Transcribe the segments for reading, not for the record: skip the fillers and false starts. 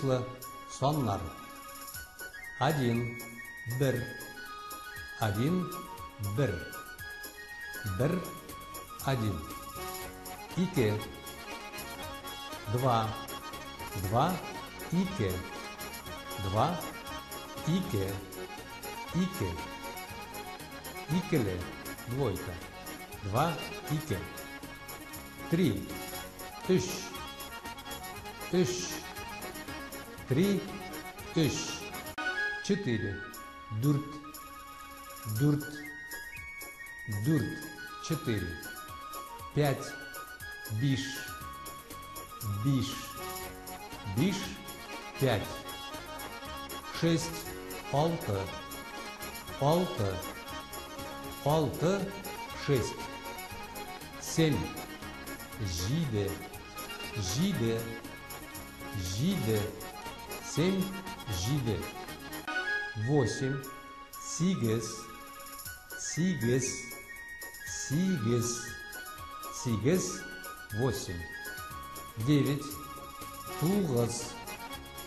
Числа, саннар. Один, бер. Один, бер. Бер, один. Ике. Два. Два, ике. Два, ике. Ике. Икеле, двойка. Два, ике. Три. Өч. Өч. Три, өч. Четыре. Дүрт. Дүрт. Дүрт. Четыре. Пять. Биш. Биш. Биш. Пять. Шесть. Алты. Алты. Алты. Шесть. Семь. Җиде. Җиде. Җиде. Семь. Җиде. Восемь. Сигез. Сигез. Сигез. Сигез. Восемь. Девять. Тугыз.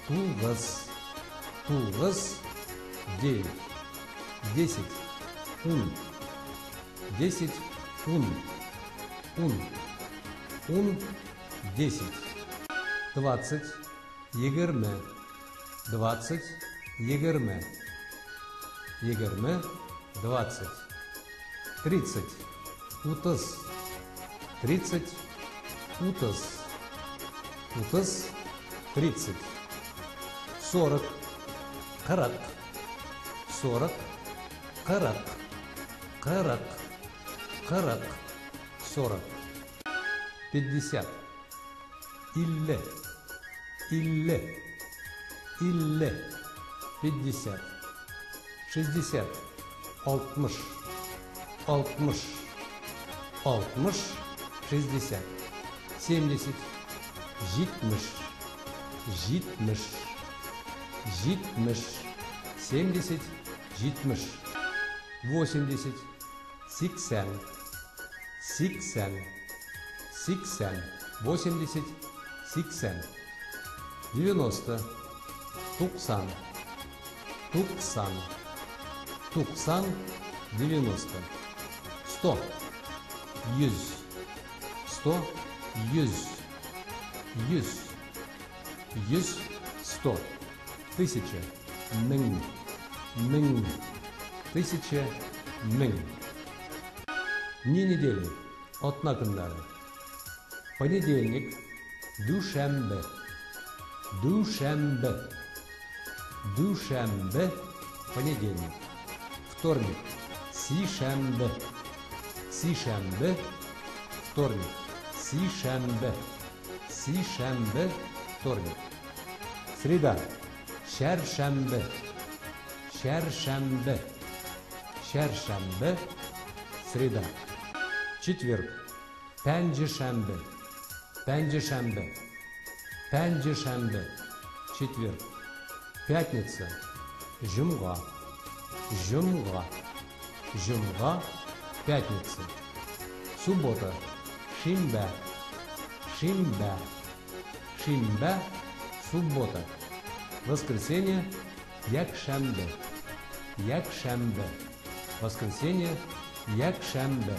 Тугыз. Тугыз. Девять. Десять. Ун. Десять. Ун. Ун. Ун. Десять. 20. Егерме. 20. Егерме. Егерме. 20. 30. Утыз. 30. Утыз. Утыз. 30. 40. 40. 40. 40. 40. 40. 40. 50. Илле. Илле. Илле. 50. 60. 60. 60. 60. 60. 70. 70. 70. 70. 70. 70. 80. 80. 80. 80. 80. 80. 90. 90. 90. 90. 90. 100. 100. 100. 100. 100. 100. 100. Тысяча. Мең. Мең. Тысяча. Мең. Дни недели. Атна көннәре. Понедельник. Дүшәмбе. Дүшәмбе. Дүшәмбе. Понедельник. Вторник. Сишәмбе. Сишәмбе. Вторник. Сишәмбе. Сишәмбе. Вторник. Среда. Чәршәмбе. Чәршәмбе. Чәршәмбе. Среда. Четверг. Пәнҗешәмбе. Пәнҗешәмбе. Пәнҗешәмбе. Четверг. Пятница. Җомга. Җомга. Җомга. Пятница. Суббота. Шимбә. Шимбә. Шимбә. Суббота. Воскресенье. Якшәмбе. Якшәмбе. Воскресенье. Якшәмбе.